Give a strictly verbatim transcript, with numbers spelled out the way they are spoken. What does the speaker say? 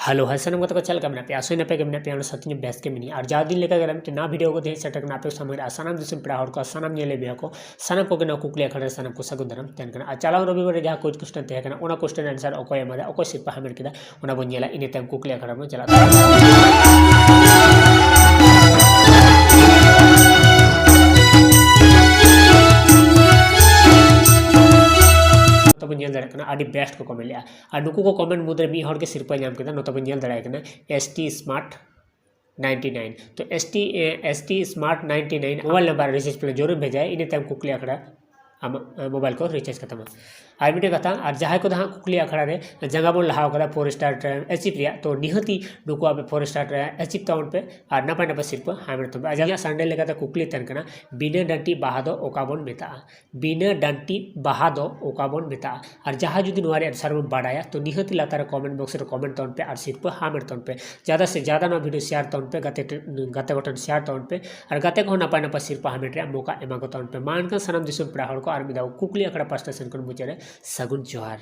Hello, ᱦᱟᱭ ᱥᱟᱱᱟᱢ ᱜᱟᱛᱮ ᱠᱚ, ᱪᱮᱫ ᱞᱮᱠᱟ ᱢᱮᱱᱟᱜ ᱯᱮᱭᱟ? ᱟᱥᱚᱭ ᱱᱟᱯᱟᱭ ᱜᱮ ᱢᱮᱱᱟᱜ ᱯᱮᱭᱟ᱾ ᱚᱱᱟ ᱥᱟᱶᱛᱮ ᱤᱧ ᱵᱮᱥ ᱜᱮ ᱢᱤᱱᱟᱹᱧᱟ᱾ ᱟᱨ ᱡᱟᱣ ᱫᱤᱱ ᱞᱮᱠᱟ ᱜᱮ ᱟᱨ ᱢᱤᱫᱴᱮᱱ ᱱᱟᱣᱟ ᱵᱷᱤᱰᱤᱭᱳ ᱠᱚ ᱛᱮᱦᱮᱧ ᱥᱮᱴᱮᱨ ᱠᱟᱱᱟ᱾ ᱟᱯᱮ ᱥᱟᱢᱟᱝ ᱨᱮ ᱟᱨ ᱥᱟᱱᱟᱢ ᱫᱤᱥᱚᱢ ᱯᱮᱲᱟ ᱦᱚᱲ ᱠᱚ, ᱥᱟᱱᱟᱢ ᱧᱮᱞᱮ ᱵᱚᱭᱦᱟ ᱠᱚ, ᱥᱟᱱᱟᱢ ᱠᱚᱜᱮ ᱱᱚᱣᱟ ᱠᱩᱠᱞᱤ ᱟᱠᱷᱲᱟ ᱨᱮ ᱥᱟᱱᱟᱢ ᱠᱚ ᱥᱟᱹᱜᱩᱱ ᱫᱟᱨᱟᱢ ᱛᱟᱦᱮᱱ ᱠᱟᱱᱟ᱾ ᱟᱨ ᱪᱟᱞᱟᱣ ᱨᱚᱵᱤᱵᱟᱨ ᱨᱮ ᱡᱟᱦᱟᱸ ᱠᱩᱭᱤᱡ ᱠᱚᱥᱪᱮᱱ ᱛᱟᱦᱮᱸ ᱠᱟᱱᱟ, ᱚᱱᱟ ᱠᱚᱥᱪᱮᱱ ᱟᱱᱥᱟᱨ ᱚᱠᱚᱭ ᱮᱢᱟᱫᱟ, ᱚᱠᱚᱭ ᱥᱤᱨᱯᱟᱹ ᱦᱟᱢᱮᱴ ᱠᱮᱫᱟ, ᱚᱱᱟ ᱵᱚᱱ ᱧᱮᱞᱟ᱾ ᱤᱱᱟᱹ ᱛᱟᱭᱚᱢ ᱠᱩᱠᱞᱤ ᱟᱠᱷᱲᱟ ᱵᱚᱱ ᱪᱟᱞᱟᱜ ᱠᱟᱱᱟ᱾ ᱛᱚᱵᱚᱱ ᱧᱮᱞ ᱫᱟᱲᱮᱭᱟᱜ ᱠᱟᱱᱟ, ᱟᱹᱰᱤ ᱵᱮᱥᱴ ᱠᱚ ᱠᱚᱢᱮᱱᱴ ᱞᱮᱜᱼᱟ᱾ ᱟᱨ ᱱᱩᱠᱩ ᱠᱚ ᱠᱚᱢᱮᱱᱴ ᱢᱩᱫᱽᱨᱮ ᱢᱤᱫ ᱦᱚᱲ ᱜᱮ ᱥᱤᱨᱯᱟᱹ ᱧᱟᱢ ᱠᱮᱫᱟ᱾ ᱱᱚᱛᱮ ᱵᱚᱱ ᱧᱮᱞ ᱫᱟᱲᱮᱭᱟᱭ ᱠᱟᱱᱟ, S T Smart ninety nine᱾ ᱛᱚ S T, ᱮ, S T Smart ninety nine mobile number ᱨᱮ ᱨᱤᱪᱟᱨᱡᱽ ᱯᱞᱟᱱ ᱡᱚᱨᱩᱨ ᱵᱷᱮᱡᱟᱭᱟ, ᱤᱱᱟᱹ ᱛᱟᱭᱚᱢ ᱠᱩᱠᱞᱤ ᱟᱠᱷᱲᱟ ᱟᱢᱟᱜ, ᱮ, ᱢᱳᱵᱟᱭᱤᱞ ᱠᱚ ᱨᱤᱪᱟᱨᱡᱽ ᱠᱟᱛᱟᱢᱟ᱾ ᱟᱨ ᱢᱤᱫᱴᱮᱱ ᱠᱟᱛᱷᱟ, ᱟᱨ ᱡᱟᱦᱟᱸᱭ ᱠᱚᱫᱚ ᱦᱟᱸᱜ ᱠᱩᱠᱞᱤ ᱟᱠᱷᱲᱟ ᱨᱮ ᱡᱟᱸᱜᱟ ᱵᱚᱱ ᱞᱟᱦᱟ ᱟᱠᱟᱫᱟ ᱯᱷᱳᱨ ᱥᱴᱟᱨ ᱨᱮ ᱮᱪᱤᱵᱷ ᱨᱮᱭᱟᱜ, ᱛᱚ ᱱᱤᱦᱟᱹᱛᱤ ᱱᱩᱠᱩ ᱟᱯᱮ ᱯᱷᱳᱨ ᱥᱴᱟᱨ ᱨᱮ ᱮᱪᱤᱵᱷ ᱛᱟᱵᱚᱱ ᱯᱮ ᱟᱨ ᱱᱟᱯᱟᱭ ᱱᱟᱯᱟᱭ ᱥᱤᱨᱯᱟᱹ ᱦᱟᱢᱮᱴ ᱛᱟᱵᱚᱱ ᱯᱮ᱾ ᱟᱡᱟᱜ ᱥᱟᱱᱰᱮ ᱞᱮᱠᱟᱛᱮ ᱠᱩᱠᱞᱤ ᱛᱟᱦᱮᱱ ᱠᱟᱱᱟ, ᱵᱤᱱᱟᱹ ᱰᱟᱹᱱᱴᱤ ᱵᱟᱦᱟ ᱫᱚ ᱚᱠᱟ ᱵᱚᱱ ᱢᱮᱛᱟᱜᱼᱟ? ᱵᱤᱱᱟᱹ ᱰᱟᱹᱱᱴᱤ ᱵᱟᱦᱟ ᱫᱚ ᱚᱠᱟ ᱵᱚᱱ ᱢᱮᱛᱟᱜᱼᱟ? ᱟᱨ ᱡᱟᱦᱟᱸ ᱡᱩᱫᱤ ᱱᱚᱣᱟ ᱨᱮᱭᱟᱜ ᱟᱱᱥᱟᱨ ᱵᱚᱱ ᱵᱟᱰᱟᱭᱟ, ᱛᱚ ᱱᱤᱦᱟᱹᱛᱤ ᱞᱟᱛᱟᱨ ᱨᱮ ᱠᱚᱢᱮᱱᱴ ᱵᱚᱠᱥ ᱨᱮ ᱠᱚᱢᱮᱱᱴ ᱛᱟᱵᱚᱱ ᱯᱮ ᱟᱨ ᱥᱤᱨᱯᱟᱹ ᱦᱟᱢᱮᱴ ᱛᱟᱵᱚᱱ ᱯᱮ᱾ ᱡᱟᱫᱟ ᱥᱮ ᱡᱟᱫᱟ ᱱᱚᱣᱟ ᱵᱷᱤᱰᱤᱭᱳ ᱥᱮᱭᱟᱨ ᱛᱟᱵᱚᱱ ᱯᱮ, ᱜᱟᱛᱮ ᱴᱷᱮᱱ, ᱜᱟᱛᱮ ᱠᱚ ᱴᱷᱮᱱ ᱥᱮᱭᱟᱨ ᱛᱟᱵᱚᱱ ᱯᱮ ᱟᱨ ᱜᱟᱛᱮ ᱠᱚᱦᱚᱸ ᱱᱟᱯᱟᱭ ᱱᱟᱯᱟᱭ ᱥᱤᱨᱯᱟᱹ ᱦᱟᱢᱮᱴ ᱨᱮᱭᱟᱜ ᱢᱚᱠᱟ ᱮᱢᱟ ᱠᱚ ᱛᱟᱵᱚᱱ ᱯᱮ᱾ ᱢᱟ ᱮᱱᱠᱷᱟᱱ ᱥᱟᱱᱟᱢ ᱫᱤᱥᱚᱢ ᱯᱮᱲᱟ ᱦᱚᱲ ᱠᱚ ᱟᱨ ᱢᱤᱫ ᱫᱷᱟᱣ ᱠᱩᱠᱞᱤ ᱟᱠᱷᱲᱟ ᱯᱟᱥᱴᱟ ᱥᱮᱱ ᱠᱷᱚᱱ ᱢᱩᱪᱟᱹᱫ ᱨᱮ ᱥᱟᱹᱜᱩᱱ ᱡᱚᱦᱟᱨ᱾